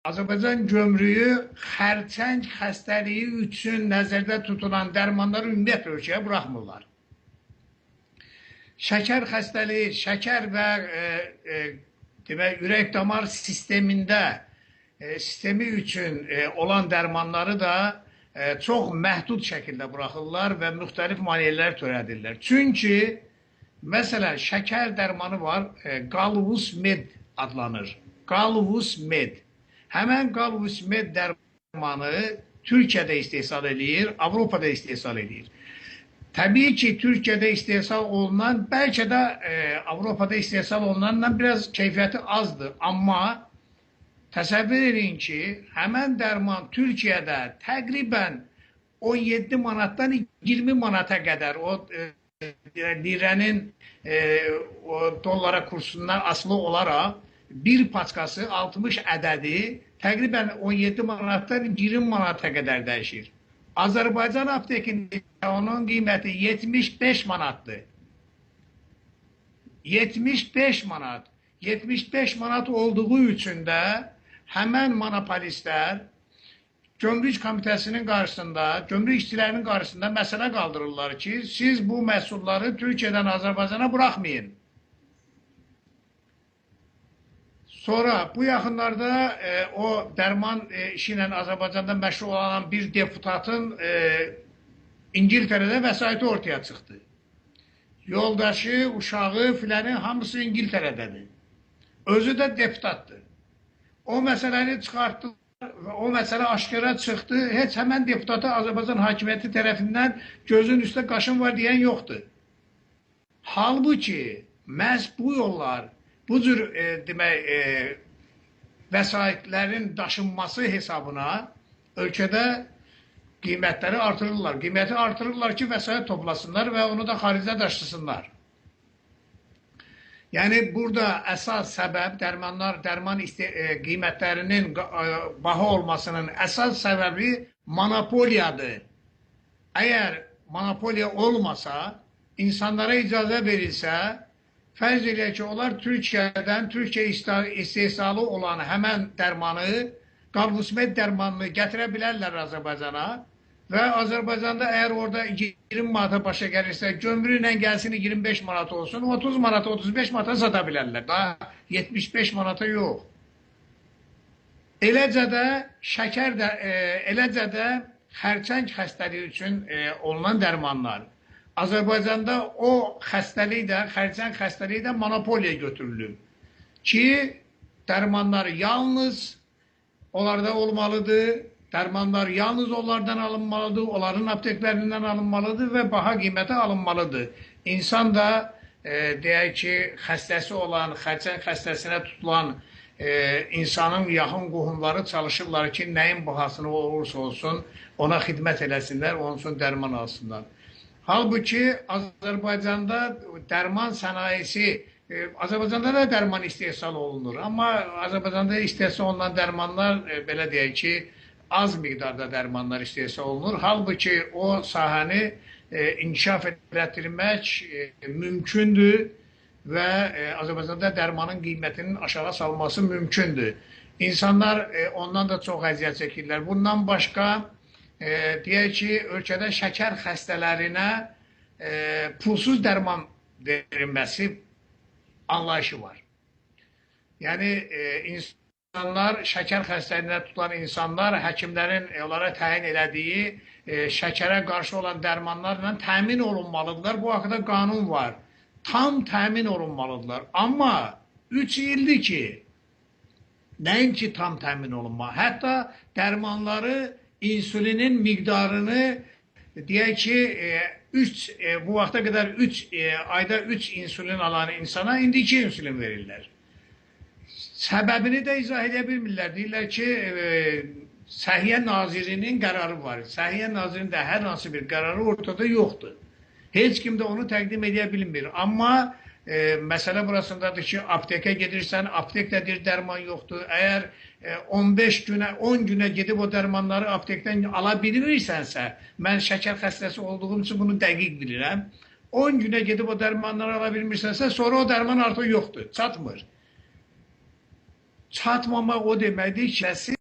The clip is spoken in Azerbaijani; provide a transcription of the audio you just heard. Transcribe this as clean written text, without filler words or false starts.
Azərbaycan gömrüyü xərçəng xəstəliyi üçün nəzərdə tutulan dərmanları ümumiyyətlə ölkəyə buraxmırlar. Şəkər xəstəliyi, şəkər və demək, ürək-damar sistemində sistemi üçün olan dərmanları da çox məhdud şəkildə buraxırlar və müxtəlif maneələr törədirlər. Çünki, məsələn, şəkər dərmanı var, Galvus Med adlanır. Galvus Med. Həmən Galvus Med dərmanı Türkiyədə istehsal eləyir, Avropada istehsal eləyir. Təbii ki, Türkiyədə istehsal olunan, bəlkə də Avropada istehsal olunandan biraz keyfiyyəti azdır. Amma təsəvvür edin ki, həmən dərman Türkiyədə təqribən 17 manatdan 20 manata qədər o lirənin o dollara kursundan asılı olaraq bir paçkası 60 ədədi təqribən 17 manatdan 20 manata qədər dəyişir. Azərbaycan aptekində onun qiyməti 75 manatdır. 75 manat. 75 manat olduğu üçün də həmən monopolistlər Gömrük Komitəsinin qarşısında, gömrük işçilərinin qarşısında məsələ qaldırırlar ki, siz bu məhsulları Türkiyədən Azərbaycana buraxmayın. Sonra bu yaxınlarda o dərman işi ilə Azərbaycanda məşğul olan bir deputatın İngiltərədə vəsaiti ortaya çıxdı. Yoldaşı, uşağı filanı hamısı İngiltərədədir. Özü də deputatdır. O məsələni çıxartdılar və o məsələ aşkara çıxdı. Heç həmən deputata Azərbaycan hakimiyyəti tərəfindən gözün üstə qaşın var deyən yoxdur. Halbuki məhz bu yollar, bu cür demək, vəsaitlərin daşınması hesabına ölkədə qiymətləri artırırlar. Qiyməti artırırlar ki, vəsait toplasınlar və onu da xaricə daşısınlar. Yəni, burada əsas səbəb dərman qiymətlərinin baha olmasının əsas səbəbi monopoliyadır. Əgər monopoliya olmasa, insanlara icazə verilsə, fərz eləyək ki, onlar Türkiyədən, Türkiyə istehsalı olan həmən dərmanı, Galvus Med dərmanını gətirə bilərlər Azərbaycana və Azərbaycanda əgər orada 20 manata başa gəlirsə, gömrüklə gəlsin 25 manat olsun, 30 manata, 35 manata sata bilərlər. Daha 75 manata yox. Eləcə də şəkər də, eləcə də xərçəng xəstəliyi üçün olunan dərmanlar. Azərbaycanda o xəstəlik də, xərçəng xəstəliyi də monopoliya götürülür ki, dərmanlar yalnız onlarda olmalıdır, dərmanlar yalnız onlardan alınmalıdır, onların apteklərindən alınmalıdır və baha qiymətə alınmalıdır. İnsan da deyək ki, xəstəsi olan, xərçəng xəstəsinə tutulan insanın yaxın qohumları çalışırlar ki, nəyin bahasını olursa olsun ona xidmət eləsinlər, onun üçün dərman alsınlar. Halbuki Azərbaycanda dərman sənayesi, Azərbaycanda da dərman istehsal olunur. Amma Azərbaycanda istehsal olunan dərmanlar, belə deyək ki, az miqdarda dərmanlar istehsal olunur. Halbuki o sahəni inkişaf etdirmək mümkündür və Azərbaycanda dərmanın qiymətinin aşağı salması mümkündür. İnsanlar ondan da çox əziyyət çəkirlər. Bundan başqa, deyək ki, ölkədə şəkər xəstələrinə pulsuz dərman verilməsi anlayışı var. Yəni, insanlar, şəkər xəstəliyinə tutulan insanlar həkimlərin onlara təyin elədiyi şəkərə qarşı olan dərmanlarla təmin olunmalıdırlar. Bu haqda qanun var. Tam təmin olunmalıdırlar. Amma 3 ildir ki, nəinki tam təmin olunma. Hətta dərmanları insulinin miqdarını deyək ki, bu vaxta qədər 3 ayda 3 insulin alan insana indi 2 insulin verirlər. Səbəbini də izah edə bilmirlər. Deyirlər ki, Səhiyyə Nazirinin qərarı var. Səhiyyə Nazirinin də hər hansı bir qərarı ortada yoxdur. Heç kim də onu təqdim edə bilmir. Amma məsələ burasındadır ki, aptekə gedirsən, aptekdə bir dərman yoxdur. Əgər 15 günə, 10 günə gedib o dərmanları aptekdən ala bilmirsənsə, mən şəkər xəstəsi olduğum üçün bunu dəqiq bilirəm. 10 günə gedib o dərmanları ala bilmirsənsə, sonra o dərman artıq yoxdur, çatmır. Çatmamaq o deməkdir ki,